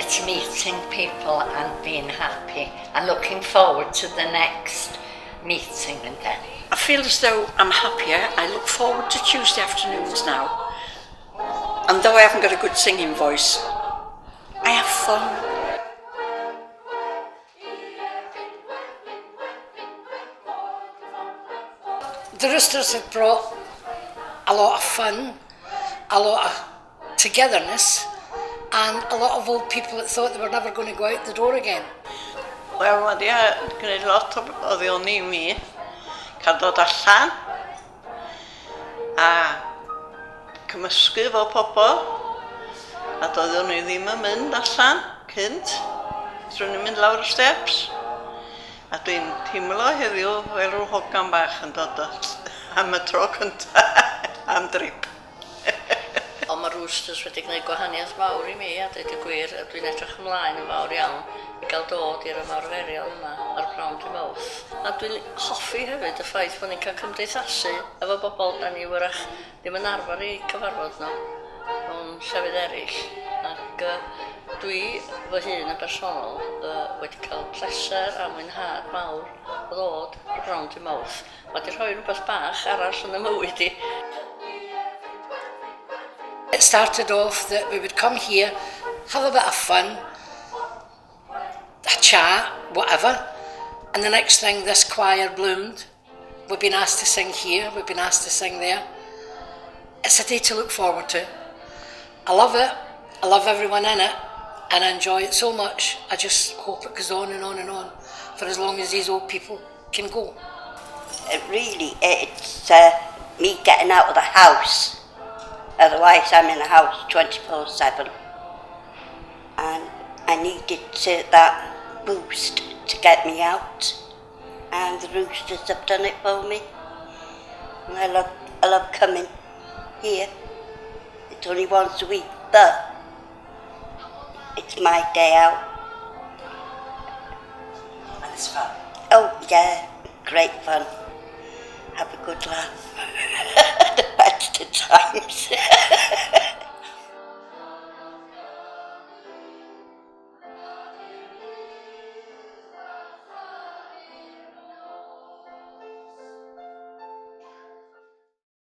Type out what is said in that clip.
It's meeting people and being happy and looking forward to the next meeting and then. I feel as though I'm happier. I look forward to Tuesday afternoons now. And though I haven't got a good singing voice, I have fun. The Roosters have brought a lot of fun, a lot of togetherness, and a lot of old people that thought they were never going to go out the door again. Wel, mae di gwneud lot o oddioni i mi cael dod allan a cymysgu efo pobl a doeddwn i ddim yn mynd allan cynt. Ro'n i'n mynd lawr y steps a dwi'n teimlo heddiw fel rhyw hogan bach yn dod am y tro cyntaf am drip. Ond mae Roosters wedi gwneud gwahaniaeth mawr i mi, a dweud y gwir, a dwi'n edrych ymlaen yn fawr iawn i gael dod i'r ymarferion yma ar bnawn dy Mawrth. A dwi'n hoffi hefyd y ffaith bod ni'n cael cymdeithasu efo bobl da ni wrach ddim yn arfer i cyfarfod nhw mewn llefydd eraill. Ac dwi fy hun yn bersonol wedi cael pleser a mwynhad mawr o ddod ar bnawn dy Mawrth. Mae wedi rhoi rhywbeth bach arall yn y mywyd i. It started off that we would come here, have a bit of fun, a chat, whatever, and the next thing this choir bloomed. We've been asked to sing here, we've been asked to sing there. It's a day to look forward to. I love it, I love everyone in it, and I enjoy it so much. I just hope it goes on and on and on for as long as these old people can go. It really, it's me getting out of the house. Otherwise, I'm in the house 24/7. And I needed that boost to get me out. And the Roosters have done it for me. And I love coming here. It's only once a week, but it's my day out. And it's fun. Oh, yeah, great fun. Have a good laugh. The best of times.